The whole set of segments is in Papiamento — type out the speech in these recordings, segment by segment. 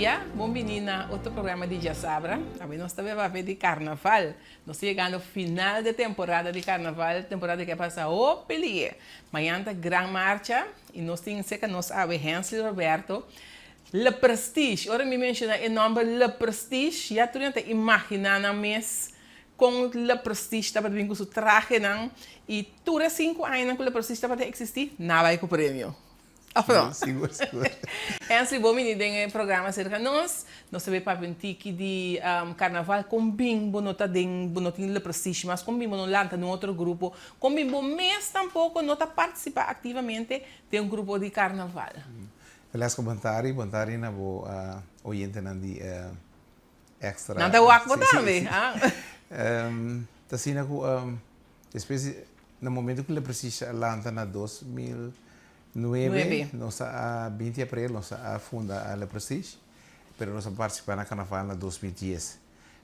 dia, bon bini na otro programa di Djasabra. Awe nos ta beba di carnaval. Nos ta yegando final di temporada di carnaval, temporada cu a pasa hopi lie. Mañana ta gran marcha y nos tin cerca nos awe Hensley Roberto. Le Prestige, ora mi menciona e nomber Le Prestige, ya tur hende ta imagina nan mes con Le Prestige tabata bin cu su trahenan y tur e 5 añanan cu Le Prestige tabata existi, nan a bay cu premio. Of no? Sigur, sigur. Hensley, bon bini den e programa cerca nos. Nos ta bay papia un tiki di carnaval. Con bin bo no ta den, bo no tin Le Prestige mas, con bin bo no lanta den otro grupo, con bin bo mes tampoco no ta participa activamente den un grupo di carnaval? Velasco, bon tardi, bon tardi na bo oyentenan di Extra. Nan ta wak bo tambe, ah? Ta asina cu despues na momento cu Le Prestige a lanta na 2009, nos a 20 april nos a funda Le Prestige, pero nos a participa na carnaval na 2010.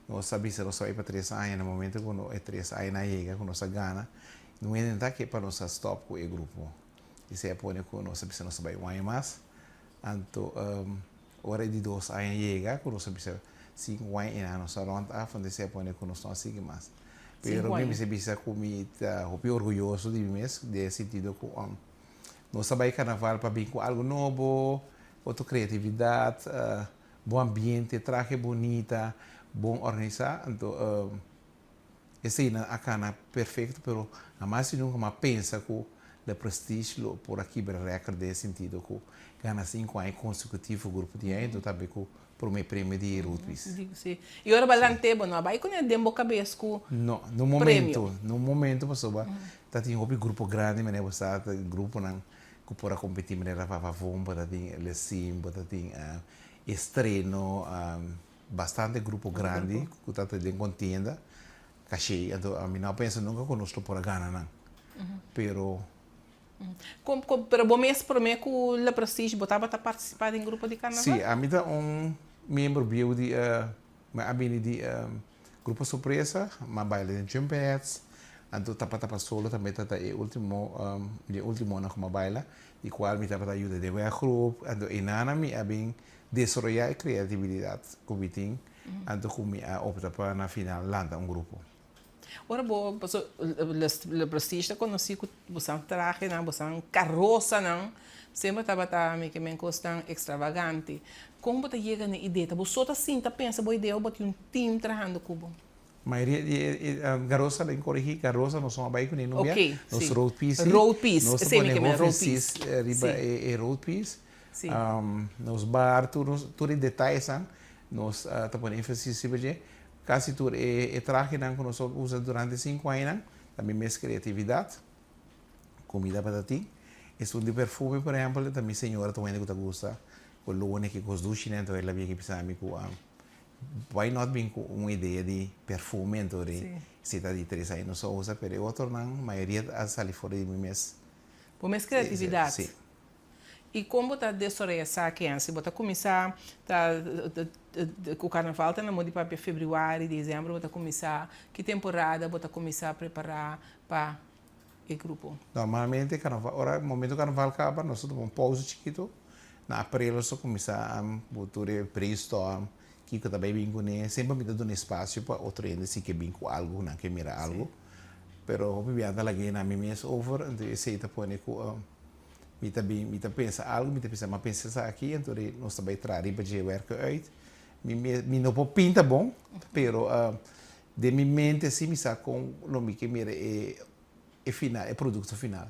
Nos a bisa nos a bay pa 3 aña. Na momento cu e 3 aña a yega cu nos a gana, no hende ta ke pa nos a stop cu e grupo. Esey a pone cu nos a bisa nos a bay un aña mas. Anto ora di 2 aña yega cu nos a bisa 5 aña nos a rond af, anto esey a pone cu nos no a sigui mas. Pero mi mester bisa cu mi ta hopi orguyoso di mi mes den sentido cu nos a bay carnaval pa bin cu algo nobo, otro creatividad, bon ambiente, trahe bunita, bon organisa. Anto esey nan a cana perfecto, pero hamas y nunca mi a pensa cu Le Prestige lo por a kibra record den sentido cu gana 5 aña consecutivo grupo di aña, anto tambe cu prome premio di roadpiece. Si. Y ora bo a lant'e, bo no a bay cu den bo cabes cu No, no momento, no momento, pasobra ta tin hopi grupo grandi, manera bo sa, gruponan cu por a competi manera Vavavon, bo ta tin Lesim, bo ta tin Estreno, bastante grupo grandi cu ta den contienda, caché, anto ami no a pensa nunca cu nos lo por a gana nan. Pero Pero bo mes prome cu Le Prestige bo tabata participa den grupo di carnaval? Si, ami ta un miembro bieu di mi a bini di Grupo Sorpresa, mi a baila den Jumpheads, anto Tapa Tapa Solo tambe ta e ultimo, di e ultimonan cu mi a baila, di cual mi tabata yuda den werkgroep, anto eynan mi a bin desaroya e creatividad cu mi tin, anto cu mi a opta pa na final lanta un grupo. Ora bo, paso Le Prestige ta conoci cu bosan trahenan, bosan carosanan, semper tabata mi ke men cosnan extravagante. Con bo ta yega na e idea? Ta bo so ta sinta pensa bo idea o bo tin un team trahando cu bo? Mayoria di e carosa, laga mi corigi, carosa nos no a bay cune nunca, nos road piece si. Road piece, nos ta pone hopi emphasis riba e road piece. Nos bar, tur e detayesnan nos ta pone emphasis riba dje. Casi tur e trahenan cu nos a usa durante 5 añanan ta mi mes creatividad. Comida pa ta tin. Esun di perfume, por ehempel, ta mi señora ta un hende cu ta gusta colonia, ki cos dushi nan, enton el a bin aki bisa mi cu why not bin cu un idea di perfume, enton si ta di 3 aña nos a usa, pero e otronan mayoria a sali for di mi mes. Bo mes creatividad? Si. Y con bo ta desaroya esaki, Hensley? Bo ta cuminsa ta cu carnaval ta na modo di papia februari, december, bo ta cuminsa, ki temporada bo ta cuminsa prepara pa e grupo? Normalmente carnaval, ora momento carnaval caba, nos ta tuma un pausa chikito. Na april nos ta cuminsa cu tur e brainstorm, kico ta bay bin cune. Semper mi ta duna espacio pa otro hende si ke bin cu algo, nan ke mira algo. Pero hopi bia ta lag'e na mi mes over, enton esey ta pone cu mi ta bin, mi ta pensa algo, mi ta pensa, m'a pensa esaki, enton nos ta bay traha riba dje werken uit. Mi mes, mi no por pinta bon, pero den mi mente si mi sa con lo mi ke mira e final, e producto final.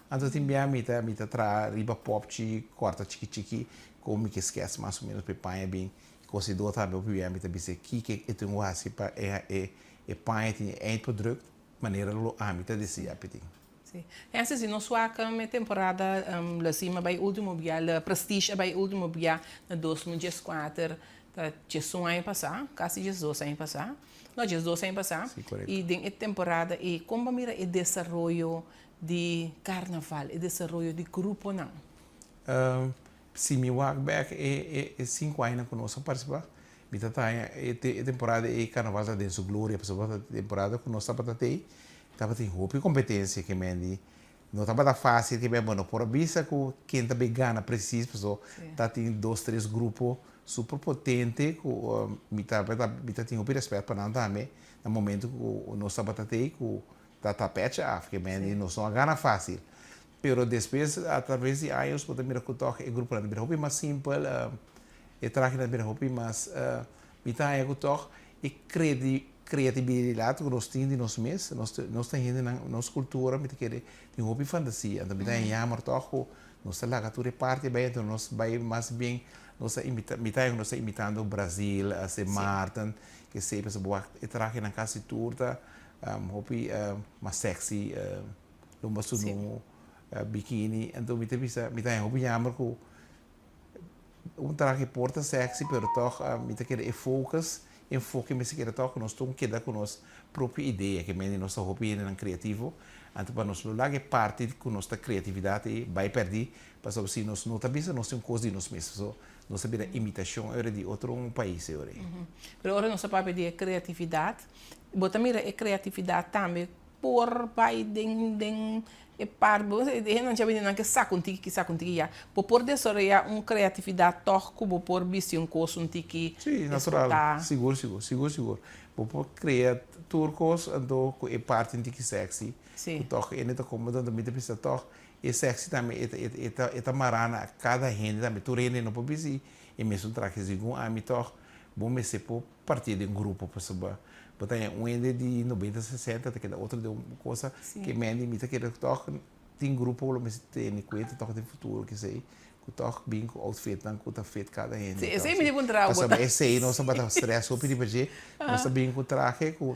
Anto tin bia mi ta traha riba popchi, corta chiki chiki, con mi ke skets mas o menos pa e paña bin. Cosidor tambe hopi bia mi ta bisa kiko e tin cu haci pa e paña tin e eindproduct manera lo ami ta desea pa e tin. Si. Hensley, si nos wak e temporada La Cima bay ultimo bia, Le Prestige a bay ultimo bia na 2014, ta 11 aña pasa, casi 12 aña pasa. No, 12 aña pasa. Si, correcto. Y den e temporada e con bo a mira e desaroyo di carnaval, e desaroyo di gruponan? Si mi wak bek e 5 añanan cu nos a participa, mi ta taña e temporada e carnaval ta den su gloria, pasobra ta temporada cu nos tabata tey, tabatin hopi competencia ke men di no tabata facil ke men bo no por a bisa cu ken ta bay gana precies, pasobra tatin dos tres grupo. super potente ku mi ta mi ta tin hopi rèspèt pa nan tambe na momento ku nos tabata tei ku ta ta pèchi af ke men di nos no a gana fásil. Pero despues a traves di años bo ta mira ku tòg e gruponan ta bira hopi mas simpel, e trahenan ta bira hopi mas, mi ta haña ku tòg e kreatibilidat ku nos tin di nos mes, nos nos ta hendenan, nos kultura mi ta kere tin hopi fantasia, anto mi ta haña yammer tòg ku nos ta laga tur e parti bai anto nos bai mas bien nos ta imita, mi ta haña ku nos ta imitando Brazil, Sint Maarten, kesei, pasobra bo wak e trahenan kasi tur ta hopi mas sexy. Lomba sunu, bikini. Anto mi ta bisa, mi ta haña hopi jammer ku un trahe por ta sexy, pero tòg mi ta kere e focus, enfoke mester keda tòg ku nos tur keda ku nos propio idea, ke mende nos ta hopi hendenan kreativo, anto pa nos no laga e parti ku nos ta kreatividat ei bai pèrdí, pasobra si nos no ta bisa nos tin un kos di nos mes, pasobra nos ta bira imitashon ora di otro un pais ora ei. Pero ora nos ta papia di e kreatividat, bo ta mira e kreatividat tambe Por bai den den e par bo e hendenan dja bini nan ke saka un tiki ki saka un tiki ya. Bo por desaroyá un kreatividat tòg ku bo por bisti un kos un tiki Sí, natural. eskotá. Sigur, sigur, sigur, sigur. Bo por krea tur kos anto ku e parti un tiki sexy Sí. ku tòg hende ta komodo anto mi ta bisa tòg e sexy tambe e ta e ta e ta mará na kada hende tambe. Tur hende no por bisti e mesun trahe. Segun ami tòg bo mester por Parti den grupo pasobra bo ta haña un hende di nobenta sesenta ta keda otro den un cosa ke mende mi ta kere tòg tin grupo lo mester tene kuenta tòg den futuro kesei ku tòg bin ku outfitnan ku ta fit kada hende Sí, esei mi di puntra bo pasobra esei nos tabata stress hopi riba dje nos ta bin ku trahe ku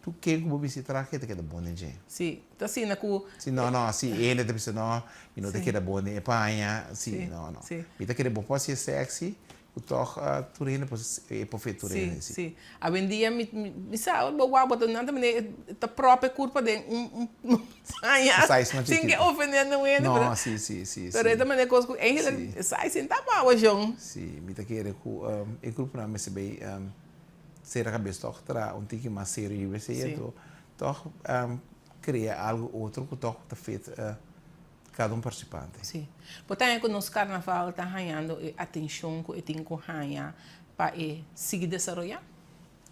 tur ken ku bo bisti trahe ta keda bon den dje. Sí, ta asina ku. Sí, no, no, si hende ta bisa no, mi no ta keda bon den e paña, sí, no, no. Mi ta kere bo por hasi sexy, Ku tòg tur hende por e por fit tur hende si. Sí, sí. Awendia mi mi sa bo wak bo ta nan ta mane ta pròp e kurpa den un un paña Un size mas sin ke chikitu. ofendé nan hende pero No, sí, sí, sí, pero e sí. ta mane kos ku eigenlijk Sí. e size sin ta bawa shon. Sí, mi ta kere ku e gruponan mester bay sera kabes tòg traha un tiki mas serio riba esei Sí. anto tòg krea algu otro ku tòg ta fit kada un participante. Sí. Por ta ku nos karnaval ta hañando e atenshon ku e tin ku haña pa e sigui desaroyá?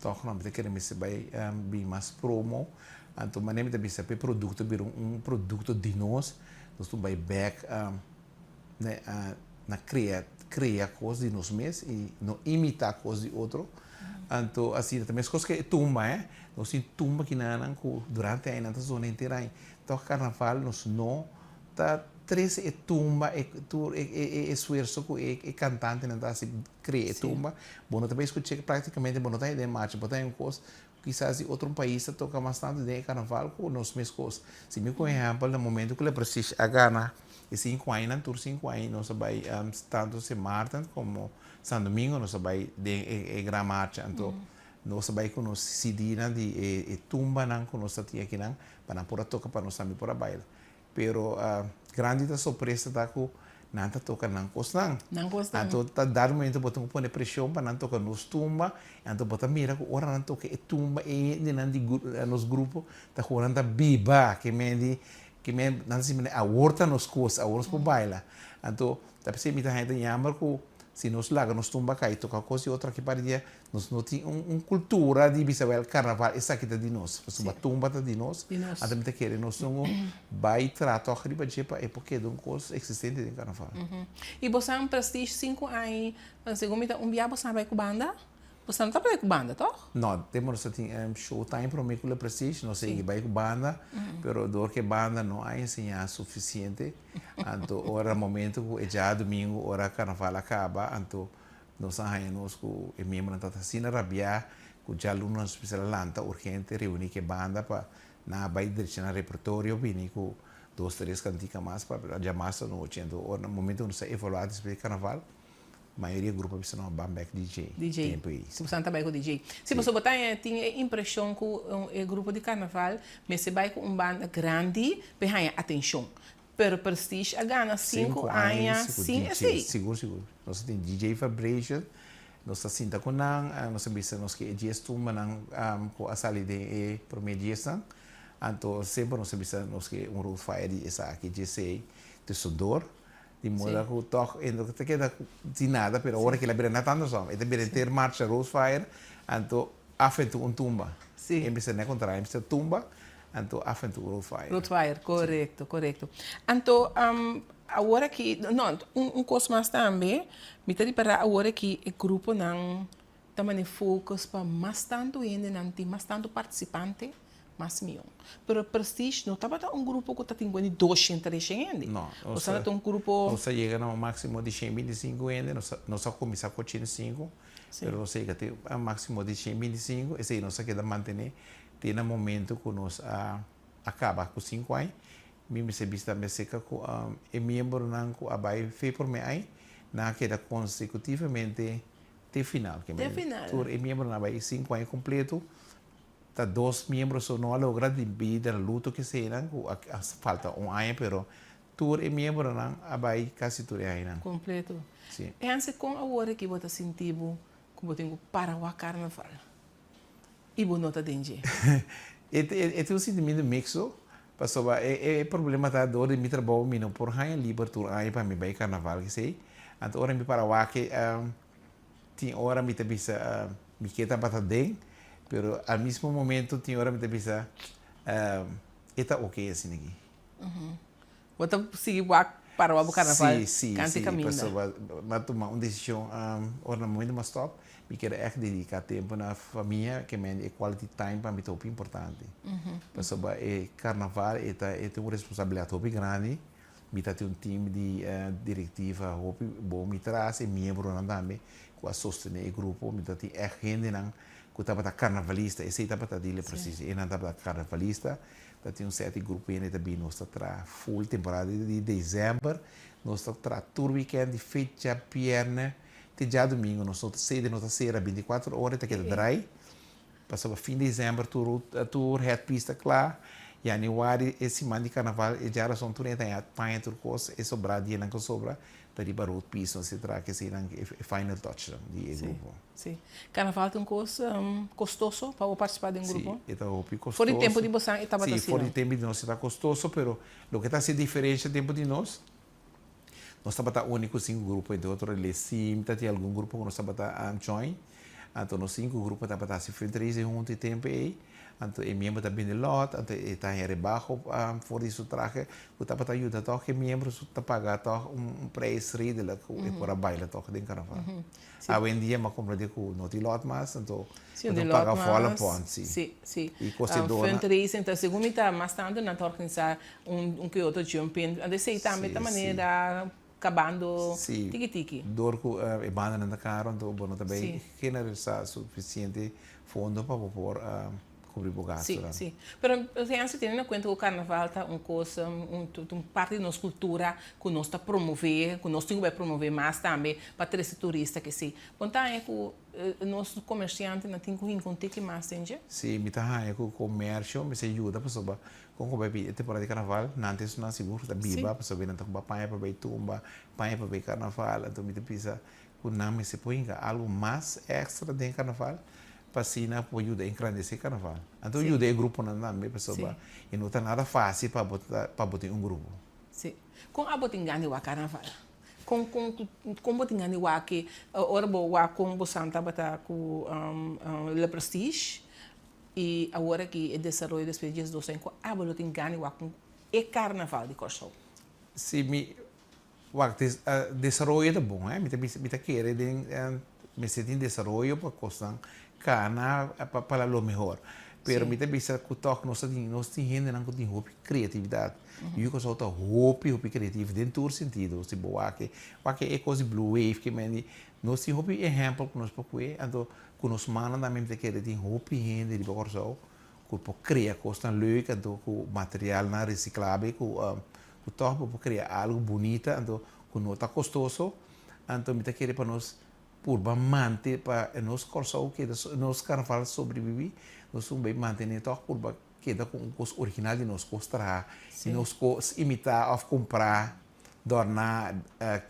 Tòg no, mi ta kere mester bai bin mas promo. Anto manera mi ta bisa pa e produkto bira un produkto di nos, nos ta bai bèk na krea krea kos di nos mes i no imitá kos di otro. Anto asina ta meskos ku e tumba, eh. Nos tin tumba kinanan ku durante añanan ta zona henter aña. Tòg karnaval nos no ta trese e tumba, e tur e e esfuerso ku e e kantantenan ta hasi krea e tumba. Bo no ta bai skuch'é praktikamente bo no ta hende den marcha, bo ta hende un kos kisas di otro pais ta toka mas tantu den e karnaval ku nos mes kos. Si mi ku ehèmpel na momento ku La Prestige a gana e sinku añanan tur sinku aña nos a bai tantu Sint Maarten komo San Domingo nos a bai den e e gran marcha anto nos a bai ku nos CD-nan di e e tumbanan ku nos ta tin akinan Pa nan por a toka pa nos tambe por a baila. Pero grandi ta sorpresa ta ku nan ta toka nan kosnan. Nan kosnan. Anto ta dado momento bo tin ku pone preshon pa nan toka nos tumba. Anto bo ta mira ku ora nan toka e tumba e hendenan di nos grupo ta ku nan ta biba. Ke men di ke men nan ta sinti awor ta nos kos, awor nos por baila. Anto ta p'esei mi ta haña ta yamber ku si nos laga nos tumba kai toka kos di otro aki par di dia Nos no tin un cultura di bisa wel carnaval esaki ta di nos, pasobra tumba ta di nos, anto mi ta kere nos no bay traha tog riba dje pa e por keda un cos existente den carnaval. Y bosan Prestige sinku aña, segun mi ta un bia bosan a bay cu banda? Bosan no ta bay cu banda toch? No, tempo nos ta tin showtime prome cu Le Prestige, nos a yega bay cu banda, pero door cu e banda no a enseña suficiente, anto ora momento cu e djadomingo ora carnaval a caba, anto Nos a haña nos ku e miembronan ta asina rabiá ku djaluna nos mester a lanta urgente reuní ku e banda pa nan a bai drecha nan repertorio bini ku dos tres kantika mas pa djamas anochi. Anto ora na momento ku nos a evaluá despues di karnaval mayoria grupo a bisa no ban bèk DJ DJ. Tempu ei. Si boso ta bai ku DJ. Si boso bo ta tin e impreshon ku e grupo di karnaval mester bai ku un banda grandi pa e haña atenshon. Pero Prestige a gana sinku aña sin esei. Sigur, sigur. Nos a tin DJ Vibration, nos ta sinta ku nan, nos a bisa nos ke e dies tumbanan ku a sali den e promé diesnan. Anto semper nos a bisa nos ke un road fire di esaki, djesei, Tusendor. Di moda ku tòg e no ta keda sin nada, pero ora ku el a bira net andersom, e ta bira henter marcha Rosefire, anto af en toe un tumba. E mester net kontrario, e mester tumba, anto af en toe Roadfire. Roadfire, korekto, korekto. Anto awor aki, no, un kos mas tambe, mi ta ripará awor aki e gruponan ta mane focus pa mas tantu hendenan tin mas tantu partisipante, mas mion. Pero Prestige no tabata un grupo ku ta tin kuenta di doshen, treshen hende. No, Nos tabata un grupo. Nos a yega na un máksimo di shen binti i sinku hende, nos nos a kuminsá ku ochenta i sinku, pero nos a yega te un máksimo di shen binti i sinku, esei nos a keda mantené te na momento ku nos a a kaba ku sinku aña. Mi mester bisa tambe aserka ku e miembronan ku a bai fe promé aña, nan a keda konsekutivamente te final. Te final. Tur e miembronan a bai sinku aña kompleto. Ta dos miembro so no a logra di bida luto kesenan ku a falta un aña pero tur e miembronan a bai kasi tur e añanan. Kompleto. Si. Ense kon awor aki bo ta sinti bo ku bo tin ku para wak karnaval i bo no ta den dje? E e ta un sintimentu mixto pasobra e e problema ta dor di mi trabou mi no por haña liber tur aña pa mi bai karnaval kesei anto ora mi para wak Tin ora mi ta bisa mi ke tabata den, pero al mismo momento tin ora mi ta bisa e ta oke asina aki. Bo ta sigui wak para wak bo karnaval Si, si, kante si, kaminda. pasobra mi a tuma un desishon ora na momento mi a stop, mi kere ègt dediká tempu na famia, ke men e quality time pa mi ta hopi importante. Pasobra e karnaval e ta e ta un responsabilidat hopi grandi. Mi ta tin un team di directiva hopi bon mi tras e miembronan tambe cu a sostene e grupo. Mi ta tin echt hendenan cu tabata carnavalista, esey tabata di Le Prestige, enan tabata carnavalista. Ta tin un set di grupo hende ta bin nos ta traha full temporada di december, nos ta traha tur weekend di fecha bierne te djadomingo, nos no ta sede no ta cera binticuatro ora e ta keda draai. Pasobra fin december tur tur het pis ta kla, januari e siman di karnaval e djarason tur hende ta paña tur kos, e sobra dianan ku sobra ta riba road pis nos e traha kesenan e final touch nan di e grupo. Si. Karnaval ta un kos kostoso pa bo partisipá den un grupo? Si, e ta hopi kostoso. For di tempu di bosan e tabata Si, asina? for di tempu di nos e ta kostoso, pero loke ta hasi diferensha tempu di nos, nos tabata úniko sinku grupo, entre otro Lesim, ta tin algun grupo ku nos tabata join, Anto nos sinku grupo tabata hasi fundraising huntu e tempu ei. Anto e miembro ta bini lòt, anto e ta haña rebaho for di su trahe ku tabata yuda tòg e miembro ta paga tòg un preis redelijk ku e por a baila tòg den karnaval. Awendia mi a komprende ku no tin lòt mas, anto bo ta paga volle pond si. Si, si. I kosedónan. Fundraising ta segun mi ta mas tantu nan ta organisá un ke otro jumping, anto esei tambe ta manera. Kabando tiki tiki. Sí, dor ku e bandanan ta karo anto bo no ta bay generalisá sufisiente fondo pa bo por kubri bo gastunan. Sí, sí. Pero Renzo tene na kuenta ku karnaval ta un kos, un parti di nos kultura ku nos ta promové, ku nos tin ku bay promové mas tambe pa trese turista ke si. Bo ta haña ku nos komersiantenan tin ku hinka un tiki mas den dje? Sí, mi ta haña ku komersio mester yuda pasobra Kon ku bai pidi e temporada di karnaval, nan ta esnan sigur ku ta biba, pasobra nan ta kumpra paña pa bai tumba, paña pa bai karnaval, anto mi ta bisa ku nan mester por hinka algu mas èkstra den karnaval pa asina por yuda engrandesé karnaval. Anto yuda e gruponan tambe pasobra e no ta nada fásil pa bo ta pa bo tin un grupo. Sí. Kon abo tin gana di wak karnaval? Kon kon kon bo tin gana di wak ora bo wak kon bo san tabata ku Le Prestige? I awor aki e desaroyo despues di 12 aña ku abo lo tin gana di wak ku e karnaval di Kòrsou. Si mi wak desaroyo ta bon mi ta bisa mi ta kere den mester tin desaroyo pa kosnan kana pa lo mehor pero mi ta bisa ku tòg nos ta tin nos tin hendenan ku tin hopi kreatividat yu Kòrsou ta hopi hopi kreativo den tur sentido si bo wak wak e kos di blue wave ke mende nos tin hopi ehèmpel ku nos por kue anto Ku nos mannan tambe mi ta kere tin hopi hende riba Kòrsou ku por krea kosnan leuk anto ku materialnan resiklabel ku ku tòg bo por krea algu bunita anto ku no ta kostoso anto mi ta kere pa nos purba mante pa nos Kòrsou keda nos karnaval sobrevivi nos un bay mantene tòg purba keda ku un kos original di nos kos traha i nos kos imitá òf kumprá dòrná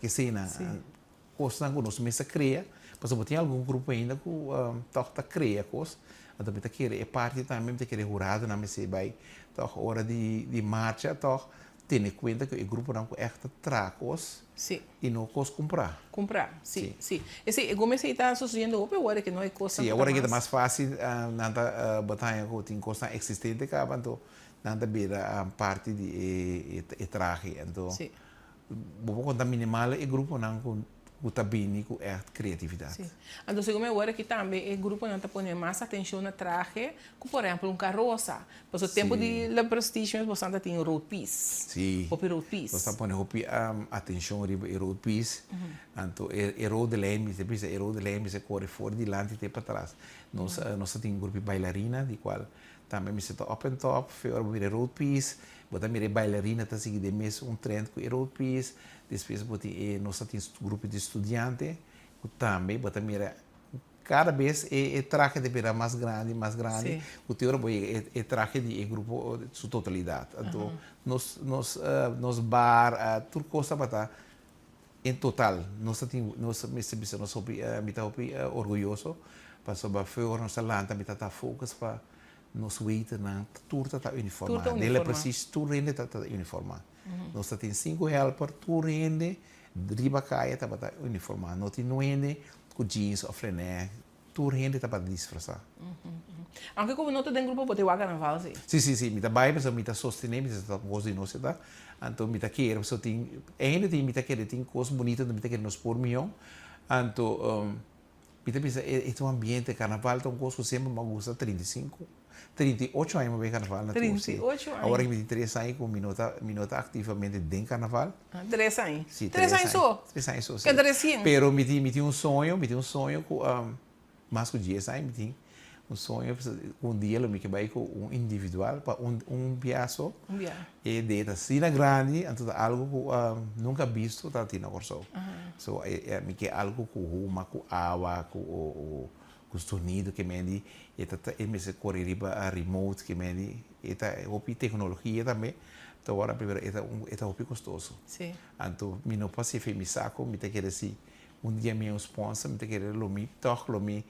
keseinan. Kosnan ku nos mes a krea, pasobra bo tin algun grupo ainda ku tòg ta krea kos, anto mi ta kere e parti tambe, mi ta kere huradonan mester bai tòg ora di marcha tòg tene kuenta ku e gruponan ku ègt ta traha kos i no kos kumprá. Kumprá, si, si. Esei, e gome esei ta sosediendo hopi awor ke no e kosnan ku ta mas. Si, awor ke ta mas fásil, nan ta bo ta haña ku tin kosnan eksistente kaba, anto nan ta bira parti di e trahe. Anto bo por konta minimal e gruponan ku ku ta bini ku ègt kreatividat. Sí. Anto segun mi awor aki tambe e gruponan ta pone mas atenshon na trahe ku por ehempel un karosa. Pasobra tempu di Le Prestige mes bosan ta tin road piece. Sí. Hopi road piece. Nos ta pone hopi atenshon riba e road piece. Anto e rode lijn mi ta bisa e rode lijn mester kore for dilanti te patras. Nos nos ta tin un grupo di bailarina di kual tambe mester ta up en top. Fe ora bo mira e road piece bo ta mira e bailarina ta sigui den mes un trend ku e road piece. Despues bo tin e nos ta tin grupo di studiante ku tambe bo ta mira ku kada bes e e trahe ta bira mas grandi mas grandi ku te ora bo yega e e trahe di e grupo su totalidat. Anto nos nos nos bar tur kos tabata en total nos ta tin nos mester bisa nos hopi mi ta hopi orguyoso pasobra fe ora nos ta lanta mi ta ta focus pa nos waiternan tur ta ta uniforma den la precies tur hende ta ta uniforma. Nos ta tin sinku helper, tur hende riba kaya tabata uniformá. No tin un hende ku jeans òf flenè, tur hende tabata disfrasá. Aunke ku bo no ta den grupo, bo ta wak karnaval si? Si, si, si. Mi ta bai pasobra mi ta sostené, mi ta sa kos di nos ta. Anto mi ta kere pasobra tin, hende tin, mi ta kere tin kos bunito, anto mi ta kere nos por mihó. Anto mi ta bisa e ta un ambiente, karnaval ta un kos ku semper mi a gusta, 35. 38 aña mi bai karnaval na tur, si. 38 aña. Awor aki mi tin tres aña ku mi no ta, mi no ta aktivamente den karnaval. Tres aña. Si, tres aña so? Tres aña so, si. Keda resien. Pero mi tin, mi tin un soño, mi tin un soño ku mas ku dies aña mi tin un soño ku un dia lo mi ke bai ku un individual pa un, un bia so. Un bia. E dei ta asina grandi, anto ta algu ku nunka bisto ta tin na Kòrsou. So, mi ke algu ku huma, ku awa, ku Ku sonido ke men di e ta e mester kore riba remote ke men di e ta hopi teknologia tambe ta wòrdu pero e ta un e ta hopi kostoso. Sí. Anto mi no por hasi fe mi sa ku mi ta kere si un dia mi un sponsor mi ta kere lo mi tòg lo mi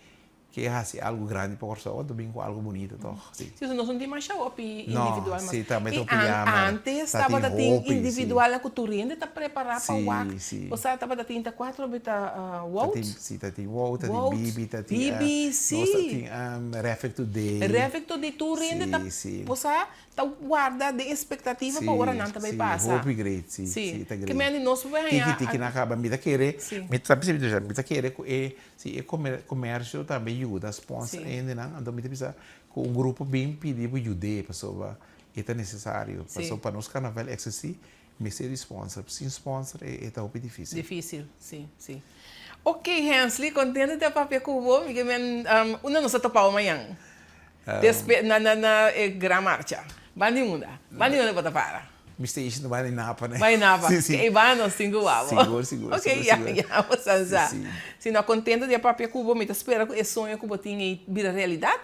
ke hasi algu grandi pa Kòrsou anto bin ku algu bunita tòg si. Sí, nos no tin masha hopi individual mas. No, sí tambe ta hopi jammer. I antes tabata tin individualnan ku tur hende ta prepará pa wak. Osea tabata tin ta cuatro be ta Wout. Si ta tin Wout, ta tin Bibi, ta tin Bibi, si. Nos ta tin Refik Today. Refik Today tur hende ta osea ta warda den expectativa pa ora nan ta bay pasa. Si, hopi great, si, si ta great. Ke mende nos por haña. Tiki tiki nan kaba, mi ta kere, mi ta bisa mi ta kere ku e si e comercio tambe yuda sponsor hendenan, anto mi ta bisa ku un grupo bin pidi bo yud'é pasobra e ta necesario, pasobra pa nos carnaval existi Mester di sponsor. Sin sponsor e ta hopi dificil. Dificil, si, si. Ok Hensley, contento di a papia cu bo. Mi ke men unda nos ta topa bo mañan? Despe na na na e gran marcha. Ban di unda? Ban di unda bo ta para? Mi station ta ban di Napa ne. Ban di Napa. Si, si. Ke ei ban nos tin cu wou. Sigur, sigur, Ok, sigur, ya, sigur. ya, bo sa sa. Si, si. Si, no, contento di a papia cu bo. Mi ta spera cu e soño cu bo tin ei bira realidad.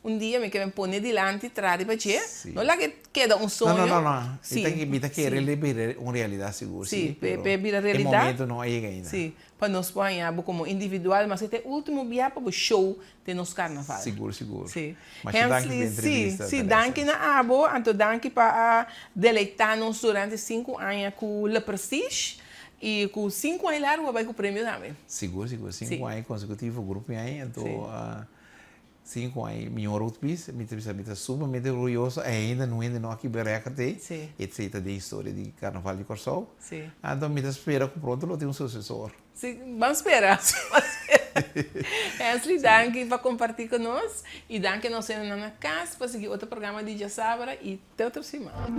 Un dia mi ke ben pone dilanti tra riba dje, no laga e keda un soño. No, no, no, no. Mi ta, mi ta kere el bira un realidad sigur, si. Si, p'e bira realidad. E momento no a yega ainda. Si, pa nos por haña bo komo individual, maske ta e ultimo bia pa bo show den nos karnaval. Sigur, sigur. Si. Masha danki pa e entrevista, Si, si, danki na abo, anto danki pa a deleitá nos durante sinku aña ku Le Prestige, i ku sinku aña largu a bai ku premio tambe. Sigur, sigur. Sinku aña konsekutivo grupo aña, anto. Sinku aña mi ora ut bis, mi ta bisa mi ta sumamente orguyoso ainda no hende no a kibra record ei, esei ta den historia di Carnaval di Kòrsou. Anto mi ta spera ku pronto lo tin un susesor. Si, ban spera, ban spera. Hensley danki pa kompartí ku nos i danki a nos hendenan na kas pa sigui otro programa di Djasabra i te otro siman.